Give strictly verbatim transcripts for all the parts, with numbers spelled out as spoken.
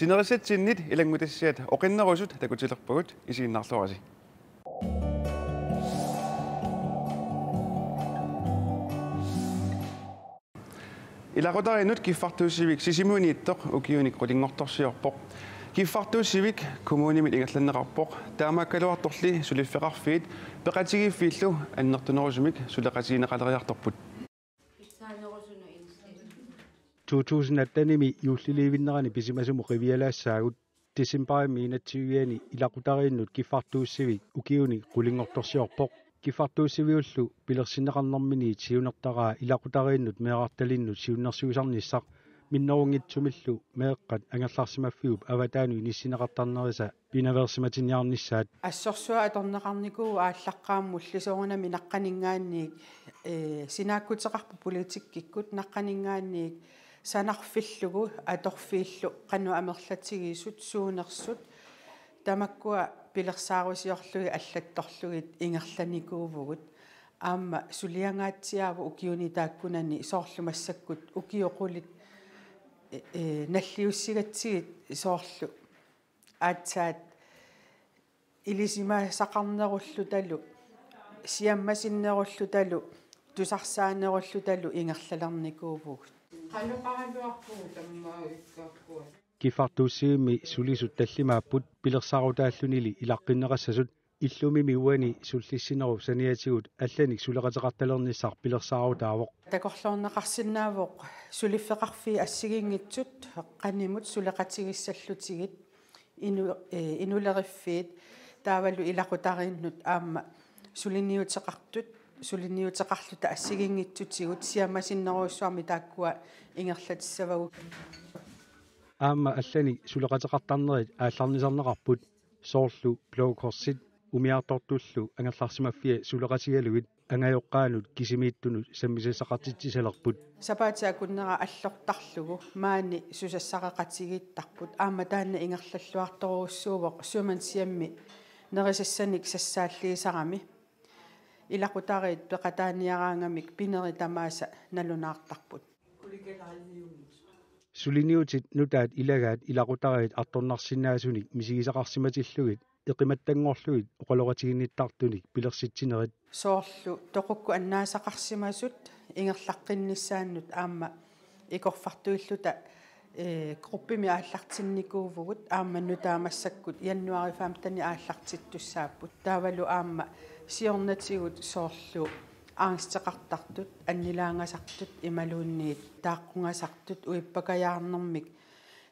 Sinerissatsinnit ilanngutassiat oqinnerusut takutilerpagut, isiginnaarluarisi. Ilaqutariinnut kiffartuussivik Sisimiuniittoq ukiuni qulinngortorsiorpoq. Kiffartuussivik kommunimit ingerlanneqarpoq. Taamaakkaluartorli suliffeqarfiit peqatigiiffiillu annertunerusumik suleqatigineqaleriartorput. To tusind attenimi juulliliivinnerani pisimasumut qivialaassaagut. Decembarimi enogtyve-ani ilaqutariinnut kiffartuussivik ukiuni qulinngortorsiorpoq. Kiffartuussiviullu pilersinneqarnerminiit siunertaraa ilaqutariinnut meerartalinnut siunnersuisarnissaq minnerunngitsumillu meeqqat angerlarsimaffiup avataanut inissinneqartarnerisa pinaveersimatinniarnissaat. Assorsuaq atorneqarnikuuvoq aallaqqaammulli soorunami naqqaninngaanniit, ee, sinaakkuteqarpoq politikkikkut, naqqaninngaanniit sanarfillugu atorfiillu qanoq amerlatigisut suunersut tamakkua pilersaarusiorlugit allattorlugit ingerlanikuuvugut. Aamma suliangaatsiaavoq ukiuni taakkunani soorlu massakkut ukiut qulit, ee, ee, nalliussigatsigit soorlu aatsaat ilisimasaqarnerullutalu, siammasinnerullutalu, tusarsaanerullutalu ingerlalernikuuvugut. Qanoqaraluarpugut tammaavikkaakkua. Kiffartuussivimmi sulisut tallimaapput pilersaarutaallunili ilaqqinneqassasut. Illumimi uani sullissinerup saniatigut allanik suleqateqartalernissaq pilersaarutaavoq. Takorloorneqarsinnaavoq suliffeqarfiit assigiinngitsut qanimut suleqatigissallutigit inu-, ee, inuleriffiit taavalu ilaqutariinnut aamma suliniuteqartut, suliniuteqarluta assigiinngitsutigut siammasinnerujussuarmik taakkua ingerlatissavagut. Aamma allanik suleqateqartarnerit aallarnisarneqarput, soorlu Blå Korsit umiartortullu angerlarsimaffia suleqatigalugit angajoqqaanut kisimiittunut sammisassaqartitsisalerput. Sapaatip akunnera allortarlugu maani susassareqatigiittarput, aamma taanna ingerlalluartorujussuuvoq Sømandshjemmi nerisassanik sassaalliisarami. Ilaqutariit peqataaniaraangamik pinerit tamaasa nalunaartarput. Suliniutit nutaat ilagaat ilaqutariit artornarsinnaasunik misigisaqarsimatillugit eqimattanngorlugit oqaloqatiginnittartunik pilersitsinerit. Soorlu toqukkut annaasaqarsimasut ingerlaqqinnissaannut aamma ikorfartuilluta, ee, gruppimi aallartinnikuuvugut, aamma nutaat massakkut januari femteni aallartittussaapput. Taavalu aamma siornatigut soorlu angsteqartartut, annilaangasartut imaluunniit taaqqungasartut, uippakajaarnermik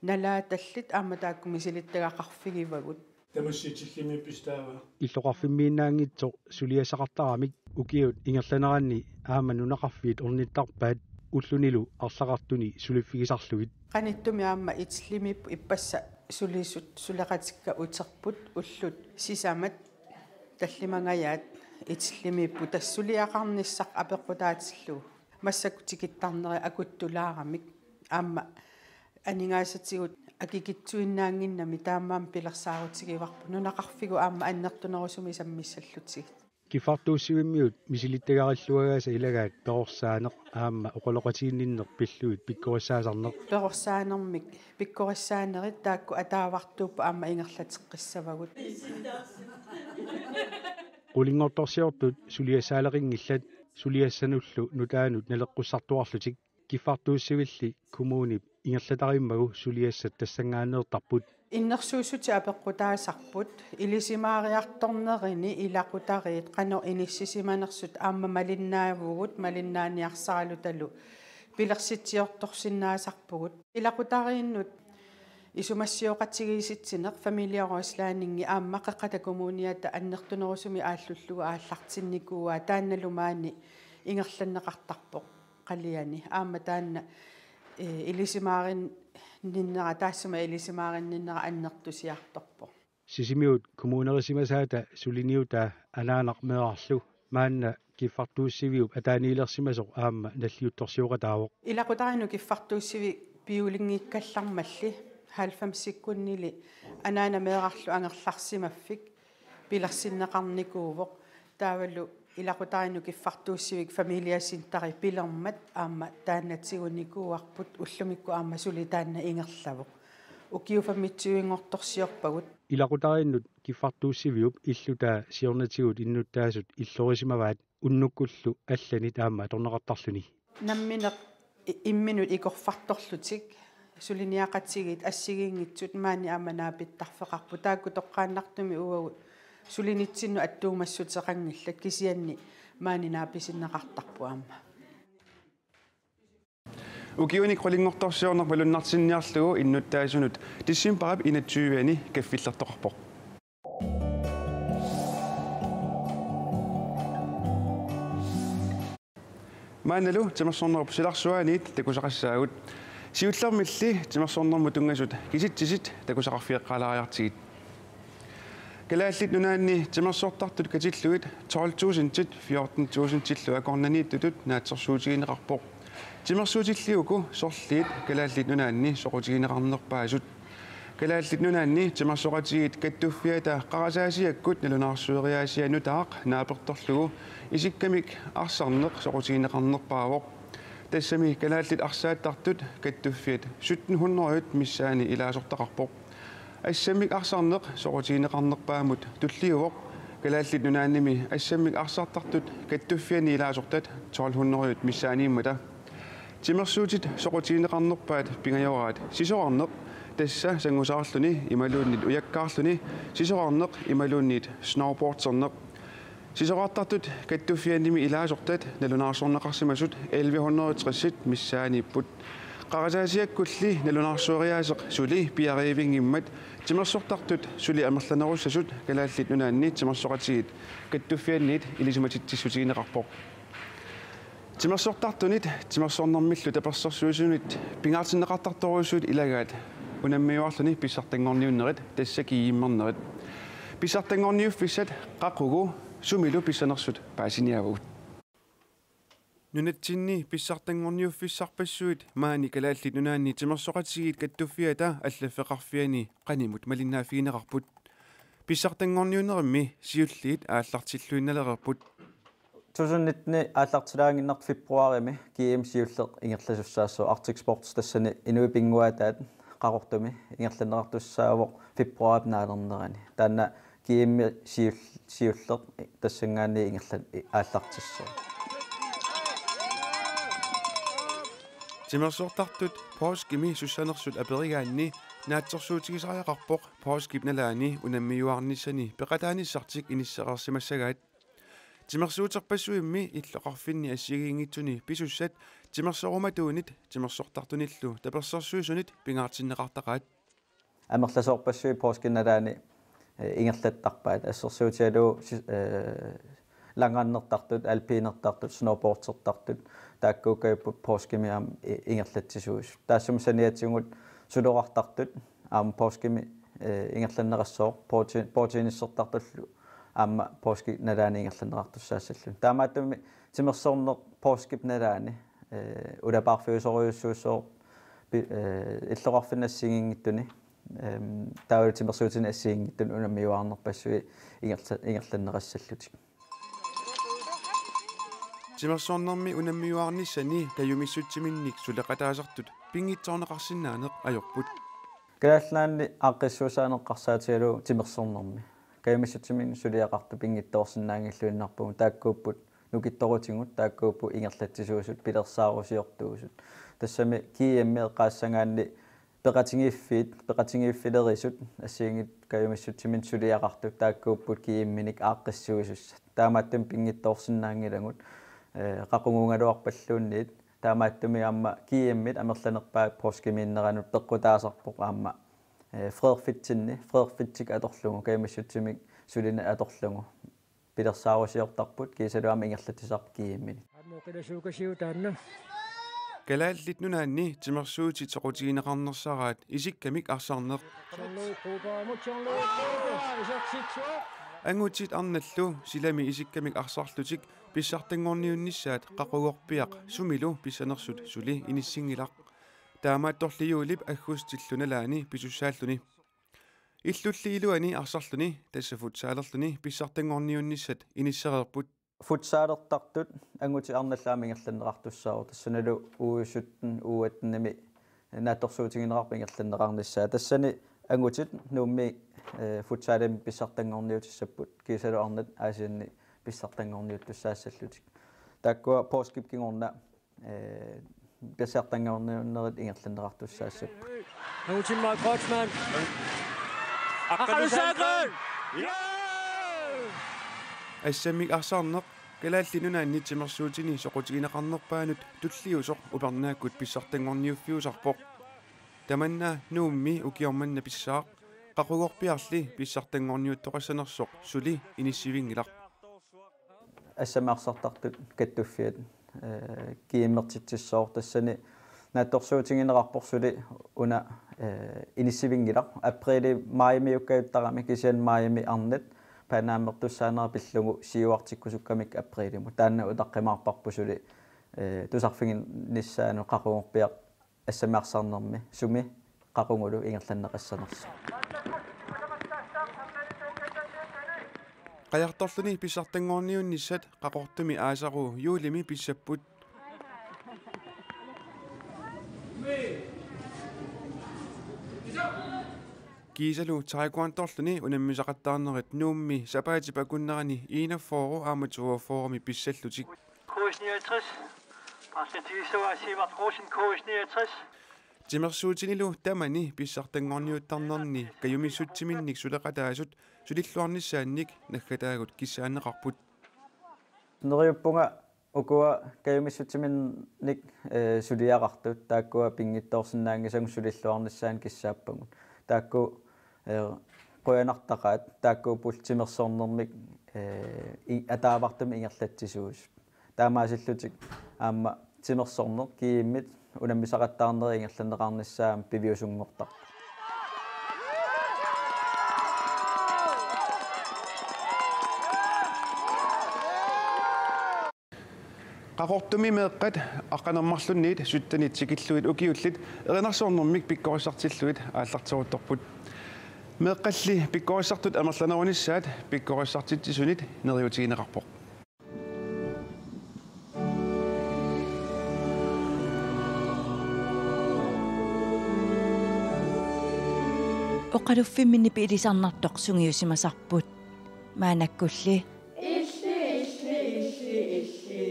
nalaatallit aamma taakku misilittagaqarfigivagut. Tamassi tillimi pistaava. Illoqarfimmiinnaanngitsoq suliassaqartaramik ukiut ingerlaneranni aamma nunaqarfiit ornittarpaat ullunilu arlaqartuni suliffigisarlugit. Qanittumi aamma Itillimiipput ippassaq sulisut suleqatikka uterput, ullut sisamat tallimangajaat Itillimiipput, tassa suliaqarnissaq apeqqutaatillugu massakkut tikittarnerit akuttulaaramik aamma aningaasatigut akikitsuinnaannginnami taamaammat pilersaarutigivarput nunaqarfigut aamma annertunerusumik sammissallutigu. Kiffartuussivimmiut misilittagarilluagaasa ilagaat perorsaaneq aamma oqaloqatiginninneq pillugit pikkorissaasarneq. Perorsaanermik pikkorissaanerit taakku ataavartuupput aamma ingerlateqqissavagut. Qulinngortorsiortut suliassaaleqinngillat, suliassanullu nutaanut naleqqussartuarlutik. Kiffartuussivilli kommunip ingerlatarimmagu suliassat tassanngaanneertarput. Innersuussutit apeqqutaasarput, ilisimaariartornerini ilaqutariit qanoq inissisimanersut aamma malinnaavugut, malinnaaniarsaralutalu pilersitsiortorsinnaasarpugut. Ilaqutariinnut isumassioqatigiissitsineq Familie- og Rådslandingi aamma Qeqqata Kommuniata annertunerusumik aallullugu aallartinnikuuaa, taannalu maani ingerlanneqartarpoq qaliani. Aamma taanna, ee, ilisimaarinninnera, taassuma ilisimaarinninnera annertusiartorpoq. Sisimiut kommunerisimasaata suliniutaa anaanaq meerarlu maanna kiffartuussiviup ataaniilersimasoq aamma nalliuttorsioqataavoq. Ilaqutariinnut kiffartuussivik piulinngikkallarmalli halvfemsikkunnili anaana meerarlu angerlarsimaffik pilersinneqarnikuuvoq. Taavalu ilaqutariinnut kiffartuussivik familiecenteri pilermat aamma taanna tigunikuuarput, ullumikkut aamma suli taanna ingerlavoq. Ukiut femogtyve-nngortorsiorpagut. Ilaqutariinnut kiffartuussiviup illutaa siornatigut innuttaasut illorisimavaat unnukkullu allanit aamma atorneqartarluni. Nammineq i-, imminut ikorfartorlutik suliniaqatigiit assigiinngitsut maani aamma naapittarfeqarput. Taakku toqqaannartumik uagut sulinitsinnut attuumassuteqanngillat, kisianni maani naapisinneqartarput aamma. Ukiunik qulinngortorsiorneq malunnartinniarlugu innuttaasunut decembarip enogtyve-ani kaffillertoqarpoq. Maannalu timersornerup silarsuaaniit takusaqassaagut. Siullermilli timersornermut tunngasut kisitsisit takusaqarfigeqqaalaariartigit. Kalaallit Nunaanni timersortartut katillugit tolv tusindit fjorten tusindillu akornanniittutut naatsorsuutigineqarpoq. Timersuutilli uku sorliit Kalaallit Nunaanni soqutigineqarnerpaasut. Kalaallit Nunaanni timersoqatigiit Kattuffiata qarasaasiakkut nalunaarsueriaasia nutaaq naapertorlugu isikkamik arsarneq soqutigineqarnerpaavoq. Tassami kalaallit arsaattartut kattuffiat sytten hundrede missaani ilaasortaqarpoq. Assammik arsarneq soqutigineqarnerpaammut tulliuvoq Kalaallit Nunaannimi assammik arsartartut kattuffianni ilaasortat tolv hundrede missaaniimmata. Timersuutit soqutigineqarnerpaat pingajoraat sisorarneq, tassa sangusaarluni imaluunniit ujakkaarluni sisorarneq imaluunniit snowboarderneq. Sisorartartut kattuffiannimi ilaasortat nalunaarsorneqarsimasut elleve hundrede tressit missaaniipput. Qarasaasiakkulli nalunaarsueriaaseq suli piariivinngimmat timersortartut suli amerlanerussasut Kalaallit Nunaanni timersoqatigiit Kattuffianniit ilisimatitsissutigineqarpoq. Timersortartunit timersornermillu tapersersuisunit pingaartinneqartartorujussuit ilagaat unammiuarluni pissartanngorniunnerit, tassa GM-ernerit. Pissartanngorniuffissat qaqugu sumilu pissanersut paasiniaavagut. Nunatsinni pissartanngorniuffissarpassuit maani Kalaallit Nunaanni timersoqatigiit Kattuffiata allaffeqarfiani qanimut malinnaaffigineqarput. Pissartanngorniunnerimmi siulliit aallartilluinnalereerput. Tusind nitten aallartilaannginnartoq februarimi GM siulleq ingerlasussaassooq, Arctic Sports tassani inuit pinnguaataat Qaqortumi ingerlanneqartussaavoq februarip naalernerani. Taanna GM siul-, siulleq tassanngaanniit ingerlan-, aallartissooq. Timersortartut poorskimi sussanersut aperigaanni naatsorsuutigisariaqarpoq poorskip nalaani unammiuaarnissani peqataanissartik inissereersimassagaat. Timersuuterpassuimmi illoqarfinni assigiinngitsuni pisussat timersorumatuunit timersortartunillu tapersersuisunit pingaartinneqartaqaat. Amerlasoorpassuit poorskip nalaani, eh, ingerlattarpaat. Assersuutigalugu si-, eh, langrendnertartut, alpinertartut, snowboardertartut, taakkuukkajupput poorskimi aamma i-, ingerlatsisuusut. Taassuma saniatigut suloqartartut aamma poorskimi, eh, ingerlanneqassooq, bordte-, bordtennisertartullu aamma poorskip nalaani ingerlanneqartussaassalluni. Taamaattumik timersorneq poorskip nalaani, eh, ulapaarfiusorujussuussooq pi-, eh, illoqarfinni assigiinngitsuni, ehm, taavalu timersuutini assigiinngitsuni unammiuaarnerpassuit ingerla-, ingerlanneqassallutik. Timersornermi unammiuaarnissani kajumissutsiminnik suleqataasartut pinngitsoorneqarsinnaaneq ajorput. Kalaallit Nunaanni aaqqissuussaaneq eqqarsaatigalugu timersornermi. Kajumissutsiminnik suliaqartut pinngitsoorsinnaanngilluinnarpugut, taakkuupput nukittorutigut, taakkuupput ingerlatsisuusut, pilersaarusiortuusut. Tassami GM eqqaassagaanni peqatigiiffiit, peqatigiiffilerisut assigiinngitsut kajumissutsiminnik suliaqartut, taakkuupput GM-inik aaqqissuisussat. Taamaattumik pinngitsoorsinnaanngilagut, eh, qaquguugaluarpalluunniit. Taamaattumik aamma GM-it amerlanerpaat poorskimiinneranut peqqutaasarpoq aamma, eh, freerfitsinni, freerfitsik atorlugu, kajumissutsimik sulineq atorlugu. Pilersaarusiortarput kiisalu aamma ingerlatsisarput GM-inik. Aamma oqilasuukasiuk taanna. Kalaallit Nunaanni timersuutit soqutigineqarnersaraat isikkamik arsarneq. Angutit arnallu silami isikkamik arsarlutik pissartanngorniunnissaat qaqugorpiaq sumilu pissanersut suli inissinngilaq. Taamaattorli juulip aggustillu nalaani pisussaalluni. Illulli iluani arsarluni, tassa futsalerluni, pissartanngorniunnissat inissereerput. Futsalertartut angutit arnallu aamma ingerlanneqartussaavoq, tassanilu U sytten, U attenimi Naatsorsuutigineqarpoq ingerlanneqarnissaa. Tassani angutit Nuummi, eh, futsalimi pissartanngorniutissapput, kiisalu arnat Aasianni pissartanngorniuttussaassallutik. Taakkua poorskip kingorna, eh, pissartanngorniunnerit ingerlanneqartussaassapput. Angutimmaat Kreutzmann. Aqqalusaagul! Assammik arsarneq Kalaallit Nunaanni timersuutini soqutigineqarnerpaanut tulliusoq upernaakkut pissartanngorniuffiusarpoq. Tamanna Nuummi ukioq manna pissaaq, qaqugorpiarli pissartanngorniuttoqassanersoq suli inissivinngilaq. Assammik arsartartut kattuffiat, eh, GM-ertitsissaaq, tassani naatsorsuutigineqarpoq suli una, eh, inissivinngilaq. Apriili maajimiukkajuttarami, kisianni maajimi arnat Panamertussaanera pillugu siuartikkusukkamik apriilimut. Taanna utaqqimaarparput suli, eh, tusarfiginnissaanut qaqugorpiaq assammik arsarnermi sumi qaqugulu ingerlanneqassanersoq. Qajartorluni pissartanngorniunnissat Qaqortumi aasaru juulimi pissapput. Kiisalu taekwondoorluni unammisaqattaarnerit Nuummi sapaatip akunnerani enogfyrre aamma toogfyrremi pissallutik. K S niogtres. Martin Thielesaur, Sivert Rosen, K S niogtres. Timersuutinilu tamani pissartanngorniuttarnerni kajumissutsiminnik suleqataasut sulilluarnissaannik naggataagut kissaanneqarput. Neriuppunga ukua kajumissutsiminnik, eh, suliaqartut, taakkua pinngitsoorsinnaanngisagut sulilluarnissaannik kissaappagut. Taakku, eh, qujanartaqaat, taakkuupput timersornermik, eh, i-, ataavartumik ingerlatsisuusut. Taamaasillutik aamma timersorneq GM-it unammisaqattaarnerit ingerlanneqarnissaa aamma piviusunngortarpoq. Qaqortumi meeqqat aqqaneq-marlunniit syttenit tikillugit ukiullit erinarsornermik pikkorissartillugit aallarteruttorput. Meeqqalli pikkorissartut amerlanerunissaat pikkorissartitsisunit neriuutigineqarpoq. Oqaluffimmi nipi ilisarnartoq sungiusimasarput. Maannakkulli. Illi, illi, illi, illi.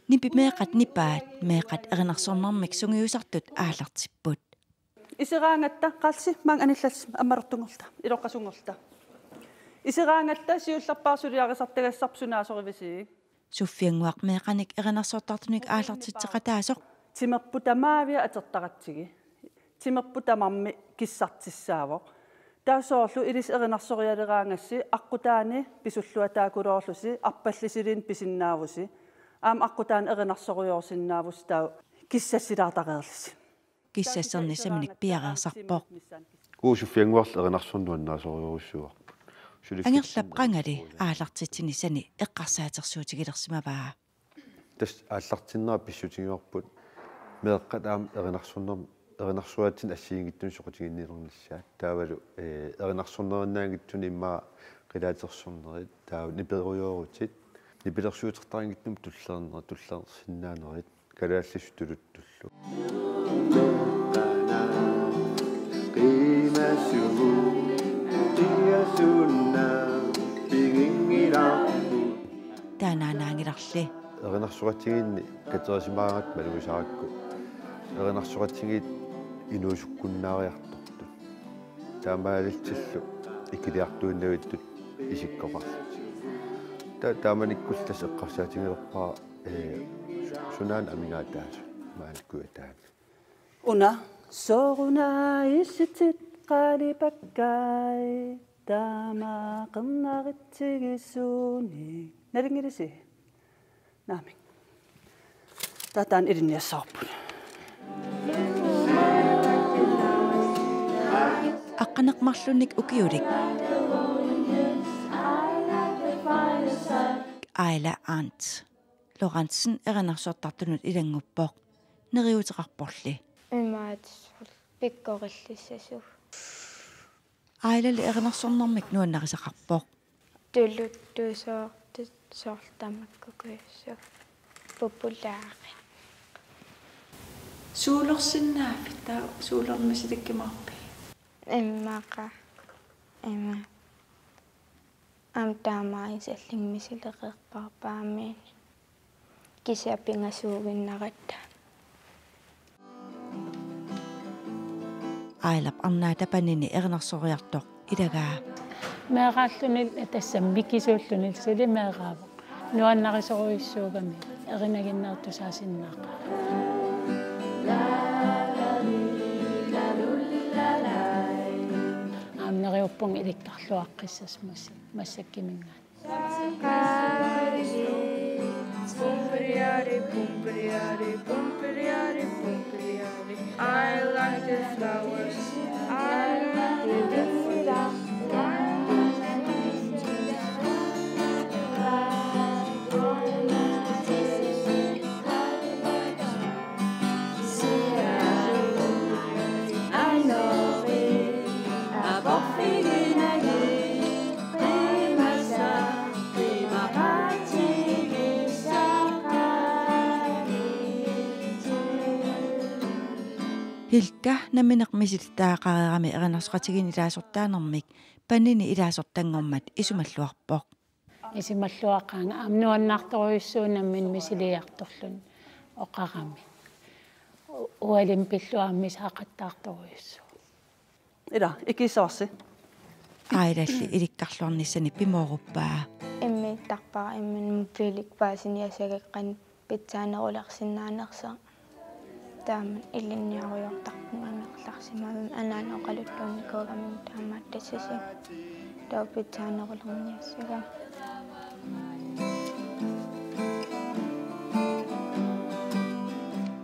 Nipi meeqqat nipaat, meeqqat erinarsornermik sungiusartut aallartipput. Iseraangatta qalsi maanga anillalsi ammartunngorta, iloqqasunngorta. Iseraangatta siullerpaaq suliarisartagassarput sunaasorivisi. Suffiannguaq meeqqanik erinarsortartunik aallartitseqataasoq. Timerput tamaavia atortaratsigi. Timerput tamarmi kissartissaavoq. Taava soorlu ilissi erinarsorialeraangassi aqqutaani pisulluataakuluorlusi arpallisiliinik pisinnaavusi. Aamma aqqutaani erinarsorujoorsinnaavusi taava kissassilaartareerlusi. Kissassernissaminik piareersarpoq. Uku suffiannguarli erinarsorneq nuannarisorujussuuarput. Angerlap qangali aallartitsinissani eqqarsaatersuutigilersimavaa. Tassa aallartinnera pissutigivarput meeqqat aamma erinarsornerm-, erinarsoriatsinnik assigiinngitsunik soqutiginninnernissaat. Taavalu, eh, erinarsornerinnaanngitsunik immaqa qilaatersornerit, taava niperujoorutit, nipilersuutertarinngitsumik tulleriinnerit, tulleriisinnaanerit, kalaallisut tuluttullu. Taanaanaanngilarli. Erinarsoqatigiinni katerisimaaraangatta malugisarakku. Erinarsoqatigiit inuusukkunnaariartortut. Taamaalillutillu ikiliartuinnavittut isikkoqarlutik. Ta-, taamanikkullu tassa eqqarsaatigilerpara, ee, sunaana amigaataasut maani kujataani. Una soorunami issitit qalipakkai taama qernaritsigisuunik. Nalunngilisi? Naamik. Taava taanna ilinniassavarput. Aqqaneq-marlunnik ukiulik. Aila Arndt Lorentzen erinarsortartunut ilannguppoq. Neriuuteqarporli. Imaattoq pikkorillissasoq. Ailali erinarsornermik nuannarisaqarpoq. Tuluttuusoortut soorlu tamakku kujassaaq. Populaarit. Suulorsinnaavitta, suulormisilikkimaarpi? Immaqa. Ima. Aamma taama isallingmi sileqerpaarpaammi. Kisianni pingasuuginnaratta. Ailap arnaata Panini erinarsooriartoq ilagaa. Meeraalluni tassa mikisuulluni suli meeraavoq. Nuannarisorujussuugami erinaginneertusaasinnaaqa. Aamma neriuppunga ilikkarluaqqissasut massakkiminngaanniit. I like the flowers. I like the daffodils. Hilka nammineq misilittagaqareerami erinarsoqatigiinni ilaasortaanermik Panini ilaasortanngormat isumalluarpoq. Isumalluaqaanga aamma nuannaartorujussuuvoq nammineq misiliartorluni oqarami. U-, ualimi pillugu aamma saaqattaartorujussuuvoq. Ila, ikiissavarsi. Ailalli ilikkarluarnissani pimooruppaa. Immiittarpara imminut mobilik paasiniassagakkit pitsaanerulersinnaanersoq. Taama ilinniarujoortarpunga amerlarsimavimmi anaana oqaluttuunnikuugami taamaattussasut. Taava pitsaanerulerniassagami.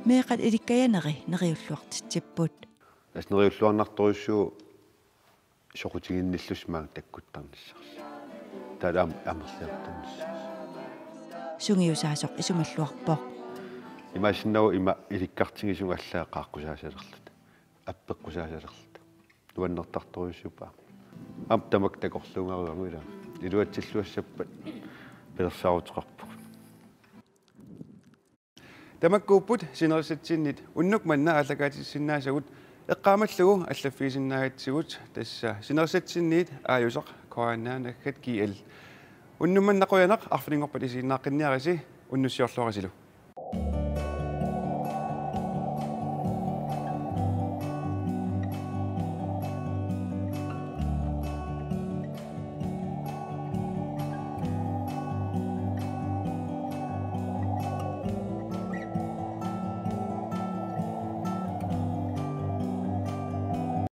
Meeqqat ilikkajaneri neriulluartitsipput. Tassa neriulluarnartorujussuuvoq soqutiginnillusi maanga takkuttarnissarsi. Taava aam-, amerliartornissarsi. Sungiusaasoq isumalluarpoq. Imaassinnaavoq ima ilikkartigisumik allaat qaaqqusaasalerluta. Appeqqusaasalerluta. Nuannertartorujussuupput. Aamma tamakku takorluugaluarlugu ila. Iluatsilluassappat pilersaaruteqarpugut. Tamakkuupput sinerissatsinniit unnuk manna aallakaatitassinnaasagut, eqqaamallugu allaffigisinnaagatsigu tassa sinerissatsinniit aajusaq K N R naggat G L. Unnuk manna qujanaq arfininngorpat isiginnaaqqinniarisi, unnussiorluarisilu.